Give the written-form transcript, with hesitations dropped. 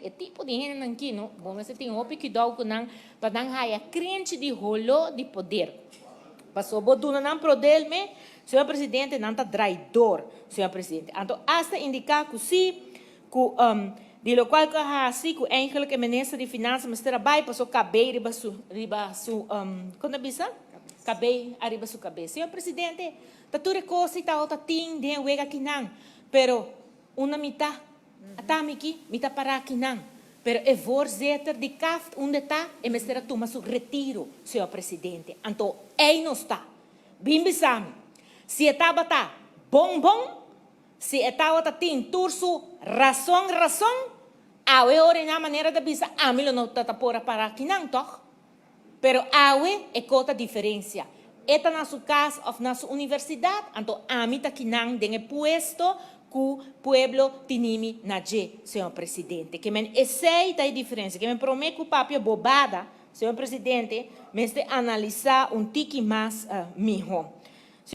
E tipo di hendenan ki no, bo mester tin hopi kidou ku nan pa nan haya krenchi di holo di poder. Paso bo duna nan prodel me, señor presidente, nan ta draidor, señor presidente. Anto hasta indiká ku si, ku di lokual ku a hasi ku eigenlijk e minister di finansa mester a bai paso kabei riba su, riba su, kon ta bisa? Kabei ariba su kabes. Señor presidente, ta tur e kos ei tabata tin den e wega kinan, pero unda mi ta? Ata mi ki, mi ta pará akinan. Pero e voorzitter di CAFT unda e ta, e mester a tuma su retiro, señor presidente. Anto ei nos ta. Bin bisa mi, si e tabata bon bon, si e tabata tin tur su rason rason, awe ora e na manera ta bisa, ami lo no ta ta por a pará akinan, tòg? Pero awe e ko ta diferencia. E ta na su cas of na su universidad, anto ami ta kinan den e puesto cu pueblo tinimi na dje, señor Presidente. Ke men esey ta e diferencia. Ke men prome cu papia bobada, señor Presidente, mester analisa un tiki mas miho.